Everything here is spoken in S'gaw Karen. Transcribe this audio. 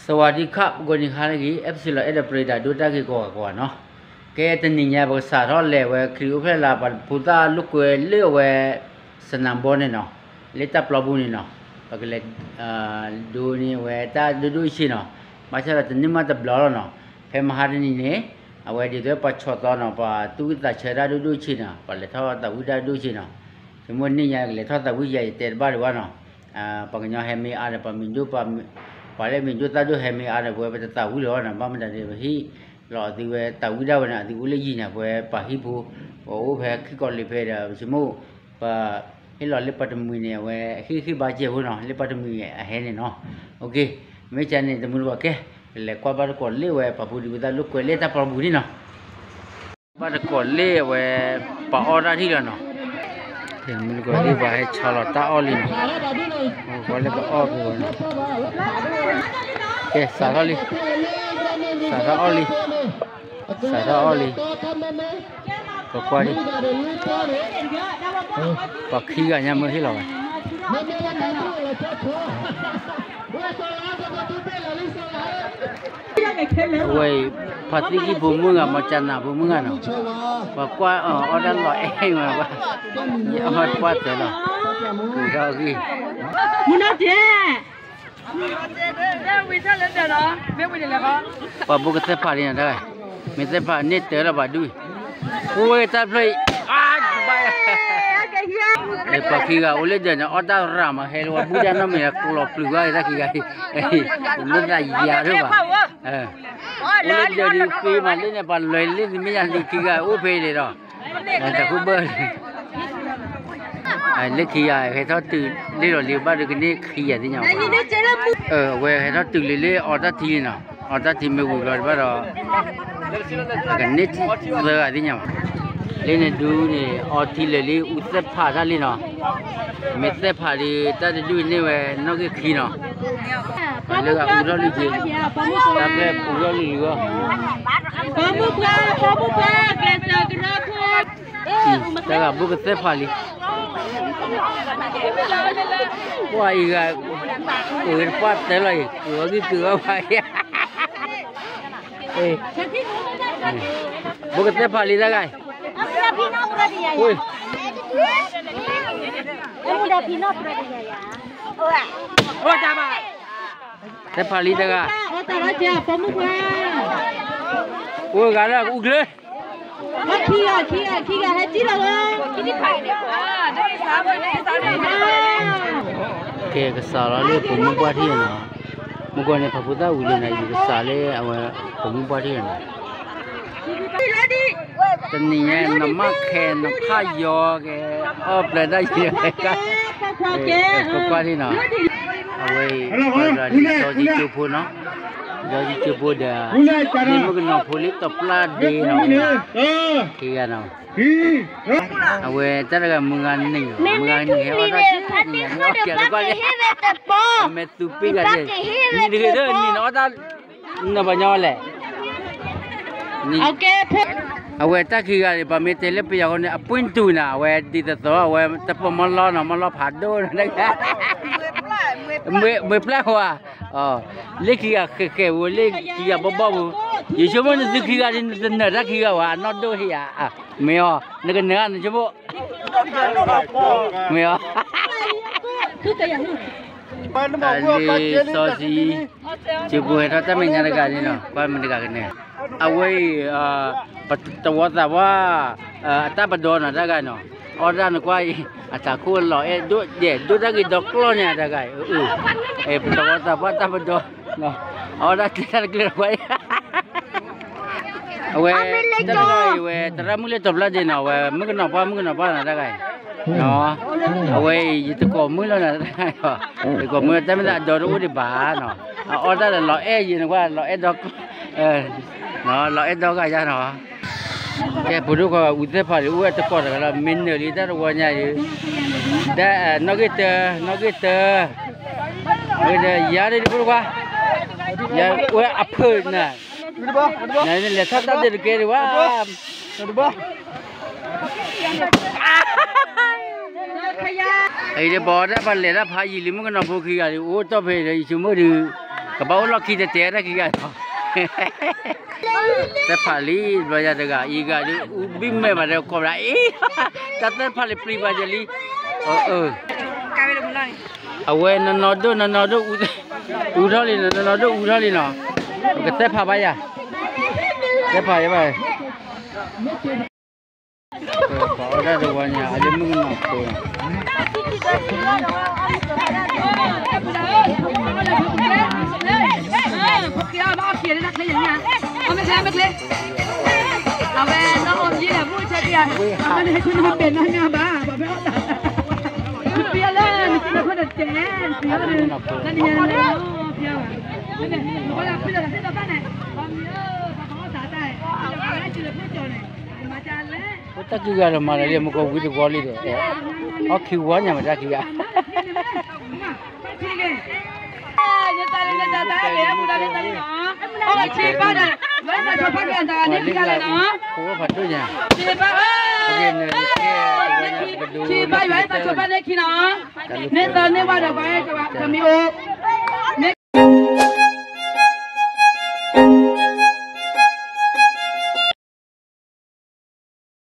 สวัสดีครับ ဂီၤနံၤဟါလၢအဂ့ၤ အဲၣ်ပစံလီၤအဲၣ်ဒိးပရ့ဒၣ်ဒိတၢ်ဂ့ၢ်ကိးဂၤကိးဂၤနီၤ. ကဲတနံၤညါ ပကစးထီၣ်လဲၤဝဲ ခရံာ်အိၣ်ဖျဲၣ်လၢပှၤဖိသၣ်လိာ်ကွဲလၢအဝဲ စနၣ်ဘီန့ၣ်နီၤ, လၢတၢ်ပျီပူၤန့ၣ်နီၤ, ပကလဲၤ ဒိးန့ၢ်ဝဲတၢ်ဒိၣ်ဒိၣ်ဆံးနီၤ, ဘၣ်ဆၣ်ဒီးတန့ၢ်မးတဘျီလီၤနီၤ. ဖဲမဟါတနံၤန့ၣ် အဝဲဒ်သိးပှၤဆီၣ်သီနီၤ, ပှၤသူၣ်ဝံၣ်သးဆၢတၢ်ဒိၣ်ဒိၣ်ဆံးနီၤ, ပှၤလဲၤထီၣ်သးဝံၣ်တၢ်ဒိၣ်ဆံးနီၤ. ဆိကမိၣ်န့ၣ်ညါကလဲၤထီၣ်သးဝံၣ်ယၤ ယတဲတဘၣ်ဒံးဘၣ်နီၤ. ပှၤကညီဟဲမ့ၢ်အါဒီး ပှၤမံၤဒိၣ် ပှၤလၢမံၤဒိၣ်သၣ်ဒိၣ်ဟဲမ့ၢ်အါဒီး ပဝဲပတသးဝံၣ်လီၤနီၤ, ဘၣ်မတၤဒ် ပဟ့ၣ်လီၤအသုဝဲသးဝံၣ်ဒၣ်ဝဲန့ၣ် အသုအိၣ်လၢယံၤန့ၣ် ပဝဲပှၤဟံၣ်ဖိ ပအိၣ်ဖဲခံကီၢ်လ့ၤဖဲဒီး ပဆိကမိၣ် ပဟ့ၣ်လီၤလၢပှၤတမှံၤန့ၣ် အဝဲဟ့ၣ်ဟ့ၣ်ဘါစဲးဖိနီၤ, လၢပှၤတမှံၤအဟဲန့ၣ်နီၤ. မ့ၢ်ကန့ၣ် တမူတကိးကဲ ပလဲၤကွၢ်ဘၣ်တကိးလၢဝဲ ပှၤဖိဒံဖိသၣ်လိာ်ကွဲလၢတၢ်ပျီပူၤန့ၣ်နီၤ. ဘၣ်တကိးလၢအဝဲ ပှၤအီၣ်တၢ်ထံၣ်လီၤနီၤ. မူတကိးလၢပှၤဟဲဆီလီၤတၢ်အီၣ်လံနီၤ, ပှၤလၢပှၤအီၣ်က့ၤဝဲနီၤ. ကဲစးထီၣ်လံ, စးထီၣ်အီၣ်လံ, စးထီၣ်အီၣ်လံ, ပကွၢ်လံ, ပှၤခံဂၤညါမ့ၢ်ဟ့ၣ်လီၤဝဲ အဝဲအံၤ ဖါသံကံၢ်ဖိမုၣ်ဂၤ မီၤကနၣ်ဖိမုၣ်ဂၤနီၤ, ပှၤကွၢ်အီၣ်တၢ်လီၤအဲၣ်မးဘၣ်, ယအီၣ်ကွၢ်တၢ်လီၤ, ကဂီၢ်ဂံၢ်, မုၢ်နီၢ်ကဲ ပှၤဘိကသဲဖးလံနီၤတၢ်ဂၤ, မ့ၢ်သဲဖးန့ၢ်တၢ်လီၤဘၣ်ဒုး, အိၣ်ဝဲတၢ်ဖျၢၣ်အံၤ, ဘၣ်, ပှၤခံဂၤအိၣ်လၢဒၢးန့ၣ် အီၣ်တၢ်ရၤမး ဟဲလၢပှၤဘူၣ်တၢ်နီတမံၤ ကျီၢ်ပျုၤဘၣ်တၢ်ခံဂၤအံၤ, မ့ၢ်သးယၤထီၣ်ဘၣ်, အိၣ်လၢဒၢးဒုးဃ့မးလၢန့ၣ် ပှၤလၢာ်လၢန့ၣ်မ့ၢ်ယၤန့ၣ်ခံဂၤအိၣ်ဖဲအံၤန့ၣ်ဒီး တၢ်ဃုဘၢၣ်, လၢခံဂၤဟဲထီၣ်တုၤလၢလီၤလံဘၣ်ဒီးကန့ၢ်ခံဂၤသ့ၣ်ညါဘၣ်, အဝဲဟဲထီၣ်တုၤလံလၢအီတၢ်ထံလံနီၤ, အီတၢ်ထံမ့ၢ်ဝံၤဘျီတဘၣ်ဒီး ကန့ၢ်သၢဂၤသ့ၣ်ညါဘၣ်, လၢန့ၣ်ဒုးန့ၣ် အီထံလၢာ်လံ အူသဲဖးတၢ်လံနီၤ, မ့ၢ်သဲဖးဒီး တၢ်တဒုးန့ၢ်ဝဲနီၣ်ဂံၢ်ခံနီၤ, လၢဂၤအူထီၣ်လံက့ၤ, တၢ်ဖဲအူထီၣ်လံလံဂီၢ် တၢ်ဂၤဘိကသဲဖးလံ, ပှၤအံၤဂၤ, အုးတပှၢ်တဲလီၤအံၤ ကုၤအီၤဂံၢ်ကုၤအီၤဖးအံၤ, ဘိကသဲဖးလံတၢ်ဂၤအံၤ, သဲဖးလံတၢ်ဂၤ, အိၣ်ဂၤလၢအူကျဲ ကဲကစးလီၤလၢပိာ်မုၣ်ပှၢ်ထံၣ်နီၤ, မုၢ်ကီၢ်န့ၣ် ပှၤဖိသၣ်ဝံၤလံနီၤ, ယကစးလၢအဝဲ ပိာ်မုၣ်ပှၢ်ထံၣ်နီၤ, တနံၤညါ နမၣ်ခဲ နဖးယီၤကဲ, အီၣ်ပျဲတၢ်ယံၤ, ကွၢ်ကွၢ်ထံၣ်နီၤ, အဝဲအံၤ စီၤကံကၠိဖိနီၤ, စီၤကံကၠိဖိဒီး လၢမုၣ်ကနီၤဖိလၢတပျၢ်ဒ့နီၤ, ခံဂၤနီၤ, အဝဲတၢ်တဂၤမုၢ်ဂၤနံၤ, မုၢ်ဂၤနံၤဟဲအီၣ်တၢ်ဆူညါန့ၣ် အီၣ်ကဲလၢကွၢ်လၢ, မဲာ်သူပ့ၢ်ဂၤဒဲး, နံၤတဂ့ၤဒီး နံၤနအီၣ်တၢ်, နပှၤညီလဲၣ် အဝဲတၢ်ခံဂၤန့ၣ် ပှၤမ့ၢ်တဲလၢပယီၤဃိန့ၣ် အပှ့ၢ်တူာ်နၤ, အဝဲဒ်သိးသိး အဝဲတပိာ်မီၢ်လီၢ်နီၤ, မီၢ်လီၢ်ဖးဒိၣ်နၤ, မ့ၢ်ဖျါဝဲ, လၢခံဂၤဃဲးဃဲးဝဲ လၢခံဂၤဘီၣ်ဘီၣ်ဝဲ, ယဆိကမိၣ်နသုခံဂၤန့ၣ် နတနၢၤတၢ်ခံဂၤဝဲ အနီၢ်ဒိၣ်ဟ့ၣ်ဧါ, မ့ၢ်အီၤ နကနၢၤနဆိကမိၣ်, မ့ၢ်အီၤ လံာ်စီဆှံ, ကၠိဖိဟဲထီၣ်တၢ်မဲာ်ညါတဂၤန့ၣ်နီၤ, ကွၢ်မ့ၢ်တဂၤကနဲ, အဝဲအံၤ တဝီသးပှၢ် အတၢ်ပဒီနီၤ တၢ်ဂၤနီၤ, အီၣ်ဒၣ်နကွၢ်အံၤ အတၢ်ခိၣ်လီၤအဲၣ်ဒိၣ်ဒဲး ဒိၣ်တၢ်ဂ့ၤဒီကျီၢ်န့ၣ် တၢ်ဂၤအံၤ, ပတဝီသးပှၢ်တၢ်ပဒီ, အီၣ်ဒၣ်တၢ်တကျဲၤတကွၢ်အံၤ အဝဲ တၢ်ဂၤအံၤဝဲ သရၣ်မုၣ်လၢတီၤပျၢ်ဒ့နီၤ, အဝဲမုၣ်ကနီၤပှၢ် မုၣ်ကနီၤပှၢ်နီၤ တၢ်ဂၤအံၤ, အဝဲအံၤ ယတကိးမုၣ်လီၤနၤ တၢ်ဂၤအံၤ, ယကိးမုၣ်လီၤ တၢ်မ့ၢ်သးအဒီတအိၣ်ဒံးဘၣ်နီၤ, အအီၣ်တၢ်ဒီးလီၤအဲၣ်ယံၤနကွၢ် လီၤအဲၣ်ဒီ, လီၤအဲၣ်ဒီဂၤယါနီၤ, ကဲ ဖိဒိၣ်ခွါဂၤ အူသဲဖးလံ အိၣ်ဝဲတကိးတဂၤလီၤ မ့ၢ်နၢၤလံတၢ်တဝီညါအံၤ, နီၣ်ဂံၢ်တၢ နီၣ်ဂံၢ်တၢ နီၣ်ဂံၢ်တၢ, ယၤဒ်ဖိဒိၣ်ခွါ, ယၤအိၣ်ဝဲအဖုၣ်နၤ နလဲၤထီၣ်တၢ်ဒ့တကဲဒံးဝဲ, အံၤဒ်ပှၤအီၣ်တၢ်ပှၤလဲၤတၢ်ဖးယံာ်လံ မုၣ်ကနီၤဖိခံဂၤဒ် အိၣ်တီၢ်ဖဲဒီး ယဆိကမိၣ်ဒုး, ကဘၣ်အိၣ်လီၢ်ခံတဲတဲတၢ်ခံဂၤလီၤ. သဲဖးလံ ဘျီယၤတဂၤ အံၤဂၤဒုး အူဘံၣ်မဲာ်ဘၣ်ဒီးကိးဘျီ အ့ တၢ်သဲဖးလံ ပျံၤပှၤယလံ. အဝဲနီၢ်နီၢ်ဒိၣ် နီၢ်နီၢ်ဒိၣ် အူထီၣ်လံနီၤ နီၢ်နီၢ်ဒိၣ်အူထီၣ်လံနီၤ. ပကသဲဖးဘၣ်ယၤ သဲဖးယဘၣ် ပှၤအီၣ်ဒၣ်တဝီညါ အလၢမုၣ်ကနီၤဖိ အဝဲနီၢ်အီၣ်ယဲၢ်လၢဘူၣ်ဆဲးတယၤ အဝဲန့ၣ်ဟဲခူၣ်န့ၣ်မ့ၢ်ပဲနီၢ်ညါဘၣ် ဘၣ်ဖဲအီၣ်တၢ် ပျံၤအီၤလၢနစုလၢခိၣ်တတဲ ပျံၤအီၤလၢ တၢ်နံၤညါလၢ ပျံၤအီၤဘၣ် နကီလၢဖုလၢသ့ၣ်တဖၣ်န့ၣ် ပှၤမံၤဧၢ ပှၤဖီအီၣ်သးတၢ် ပှၤလၢစုလၢခိၣ်ကၠီန့ၣ် မၤတၢ်လဲၣ် အိၣ်တၢ်ခံဂၤလီၤမၤလီၤလံ မကီဝံတဝီလံဒီး အီၣ်ခံဝီညါမးတၢ်ခံဂၤ ယတၢ်လၢနတၢ်တၢ်လဲၣ် အပူၤတၢ်လၢတၢ်လံနီၤ အီၣ်ဘၣ်ဆံးဘၣ်ဒီး ယွၤသးစီဖါက့ၤအတၢ်န့ၣ်ခံဂၤလၢနီၤ ပှၤလၢကအိၣ်ဖးဒိၣ်ညါ ဆံးဘၣ် ယွၤသးစီဖါန့ၣ်ခံနီၤ န့ၢ်သီန့ၢ်ဝါဒီးပှၤကမံၤ